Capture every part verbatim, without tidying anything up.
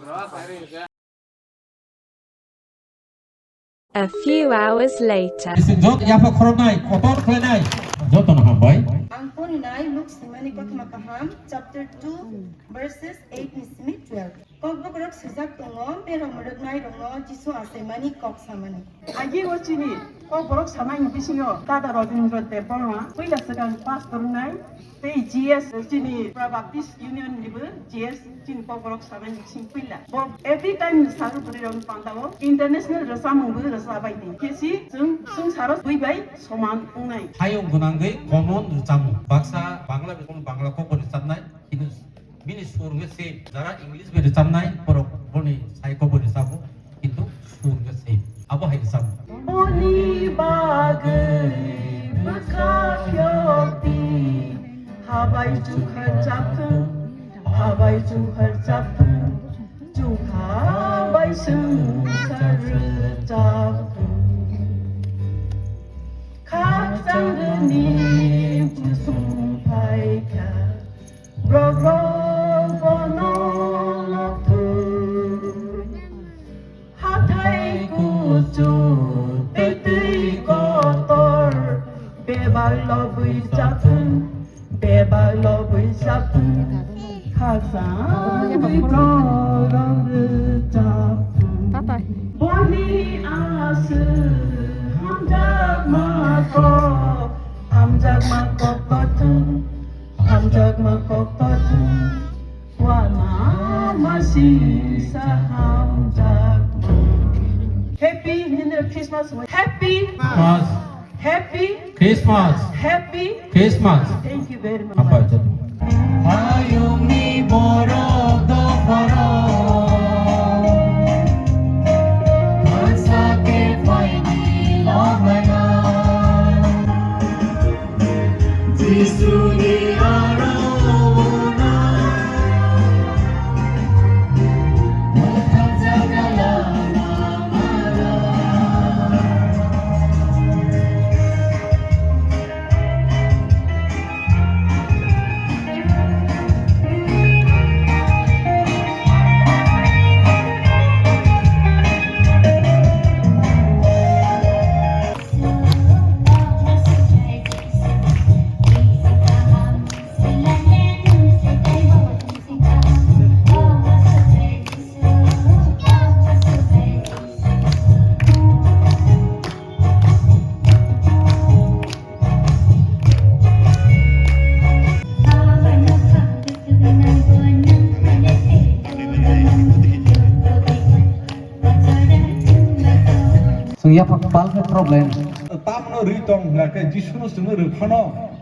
A few hours later. Jot yapha khoroknai, kotor khlainai, jotono hambai. Ang porinai Luk simani kothoma kaham, chapter two, verses eight ni simi twelve. Kokbokrok swijak tongo, berok mwrwknairokno Jisu achaimani kok samani. Agi o chini kokborok samani bisingo Dada Rajendra Debbarma, puila swkang pastor wngnai, tei G S chini Baptist Union nibo G S chini kokborok samani bising puila. Bo every time ni salo bwrwi rokni pandao international rwchapmung bo rwchabai di. Kesi chwng, chwng saro bui bai soman wngnai. Hayung gwnangwi common rwchapmung. Baksa Bangla, Bangla kokbo rwchapnai, kintu bini sur wngkha same. Jara English bai rwchapnai, borok boni sai kokbo rwchapmung. Kintu sur wngkha same. Abo hai rwchapmung. Boni bagwi bwkha phiyokdi, habai chukhar chapthung, habai chukhar chapthung, chukha bai swngchar chapthung. Khakchangni busung phaikha, borok rok bono lobthung. Hathai kuchuk tei twi kotor, bebak lobwi chathung, bebak lobwi chathung, khakchangwi borok rwchapthung. Boni aswk hamjakma kok, hamjakma kok kothung, hamjakma kok kothung. Wana masisa hamjakma. Happy New Year Christmas. Happy Christmas. Happy Christmas. Happy Christmas. Thank you very much. Hambai. Hayungni borok dopharok, mansa khe phaini lobana. Jisuni arona. Chwng yaphak pal khe problem. Tamno rwi tong hwnkha khe Jisuno chwngno rw phano,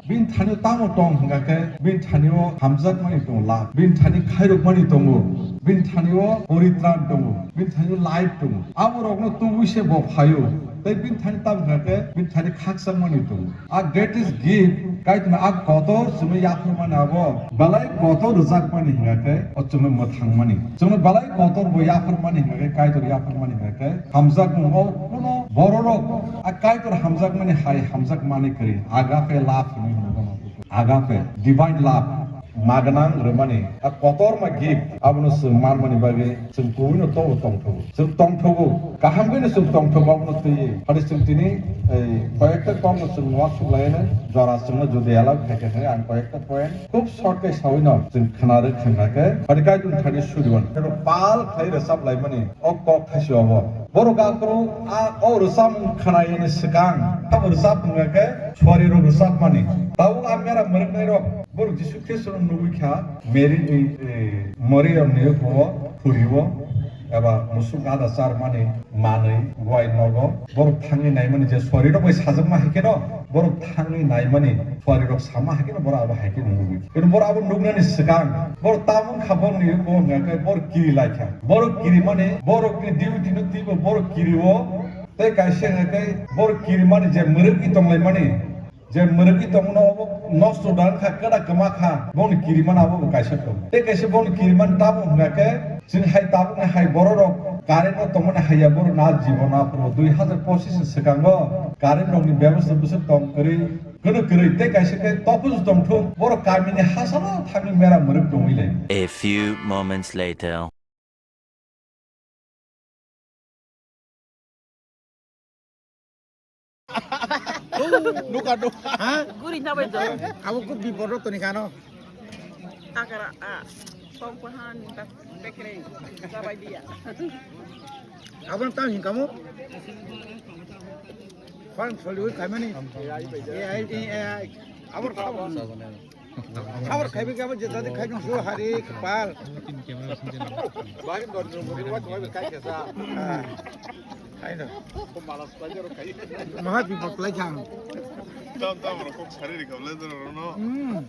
bini thani tamo tong hwnkha khe, bini thani o hamjakmani tongo, love, bini thani khairokmani tongo, bini thani o poritran tongo, bini thani o life tongo. Abo rokno tubui se bo phaio, tei bini thani tamo hwnkha khe, bini thani khakchangmani tongo. A greatest gift, Kaitorni a kotor chwngno yapharmani abo belai kotor rwjakmani hwnkha khe o chwngno mwthangmani. Chwngno belai kotor bo yapharmani hwnkha khe, Kaitor yapharmani hwnkha khe, hamjakmung o kuno bororok a Kaitor hamjakmani hai hamjakmani kwrwi agape love hwnwi hwno bono. Agape, divine love. Ma gwnang rwmani, a kotorma gift, abono chwng manmani bagwi chwng kubuino tobo tongthogo. Chwng tongthogo, kaham khe no chwng tongthogo, abono twiwi. Hade chwng tini, ei, koyekta kokno chwng uansuk laiwi no, jora chwngno jodi allow khaikha khe ang koyekta point khub short khe sawi no chwng khna rwkha khe, hade Kaitor thani suriwan. Ero pal khlai rwchap laimani, o kok thaisi obo. Borok aphuru a, o rwchapmung khnaiyani swkang, tamo rwchap wngkha khe suarirok rwchapmani. Tabuk a mera mwrwknairok, borok Jisu Khristono nugwi kha, Mary ni, eh, Mariam ni phuo, phuri o, eba musuk gada charmani manwi, wai nogo, borok thangwi naimani je suarirok bai sajakma hai kheno, borok thangwi naimani suarirok sama hai kheno, borok abo hai kheno nugwi. Kheno borok abo nugnani swkang, borok tamo wngkha borokni bo hwnka khe borok kiri laikha. Borok kirimani, borokni duty no twibo borok kirio, tei kaisa hwnka khe borok kirimani je mwrwkwi tonglaimani, je mwrwkwi tongmano obo nosto da wngkha, kwda kwma kha, boni kirimani abo bo kaisa tongo. Tei kaisa boni kirimani tamo hwnka khe, chini hai tabukni hai bororok current o tongmani haiya borok na jibon aphuru dui hazar pochis ni swkango current rokni bebosta bwswk tong kwrwi, kwrwi kwrwi tei kaisa khe tophuju tongthung, borok kamini hasalo thangwi mera mwrwk tongwi lai. A few moments later. Nuka do. Ha? Guri na bai do. Abo ko bipod rok toni kano. Takara a. Pong pahan tak bekre. Sabai dia. Abo tang hin kamo. Pang soli wi khaimani. Ai ai ai. Abo kamo. Khawar khaibai khe abo jeta de khai nung so hari kepal. Bari Narendra Modi wa khaibai khai kesa. Ah. Hai no. Maha bipod lai jang. Tam tam ro kok sari ri kable dro no. Hmm.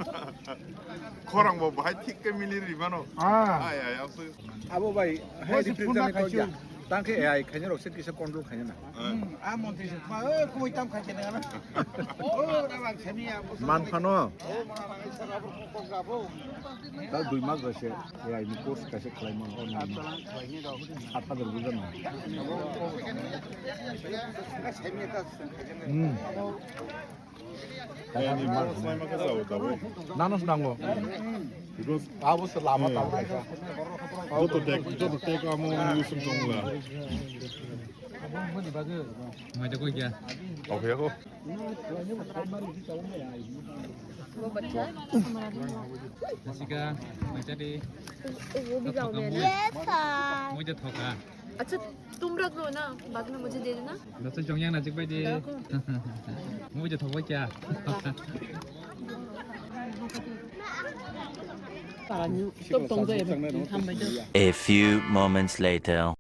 Khorang bo bahai thik ke mili ri mano. Ah. Ai ai asu. Abo bai, hai Abo se represent phone ma khaisyo. Tang khe A I khaina rok se kisa control khaina na. Hmm, a montri se ma, o, koi tam khai kene na. O, na bang sami ya, bo Man phano. O, ma, ma, sa, abo, ko, ko, ga, bo. Ta dui mas bai se A I ni course kaisa khlai man, o ni. Atta lang khlai ni rok. Atta dor bujan na. A, sami ya ta, sa, khai kene. Hmm. Nano se nango. Abo se lama tamo kaisa. Joto tek, joto tek amo ni usung tongla. Mai da koi kya? Oke ako. Asika, mai da di. वो भी गाँव में है। Moi da thoka. अच्छा, तुम रख लो ना, बाद में मुझे दे देना। Daso chongyang na chikbai di. Rako. Moi da thokbai kya? Stop tong jai. Hambai. A few moments later.